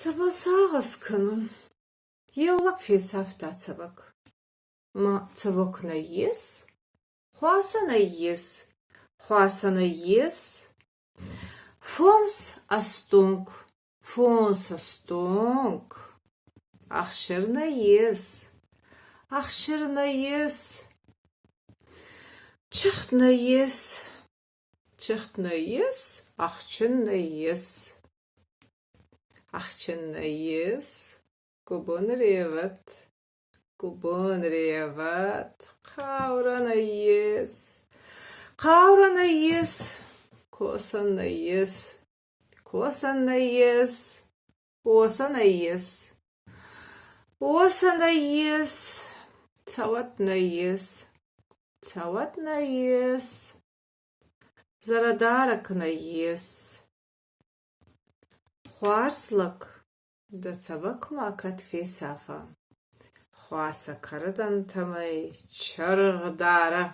Цӕбӕл сагъӕс кӕнун? Еу лӕг фесафта цӕвӕг. Ма цӕвӕг нӕййес, хуасӕ нӕййес, хуасӕ нӕййес. Фонс ӕстонг, фонс ӕстонг. Ӕхсир нӕййес, ӕхсир нӕййес. Цыхт нӕййес, цыхт нӕййес, ӕхчын нӕййес. Ӕхчын нӕййес, губун ревӕд, губун ревӕд, хъаурӕ нӕййес, хъаурӕ нӕййес, косӕн нӕййес, косӕн нӕййес, уосӕ нӕййес, уосӕ нӕййес, цӕуӕт нӕййес, цӕуӕт нӕййес, зӕрӕдарӕг нӕййес. Хуарз лӕг, дӕ цӕвӕг макӕд фесафӕ, хуасӕ кӕрдӕнтӕмӕ чыргъ дарӕ.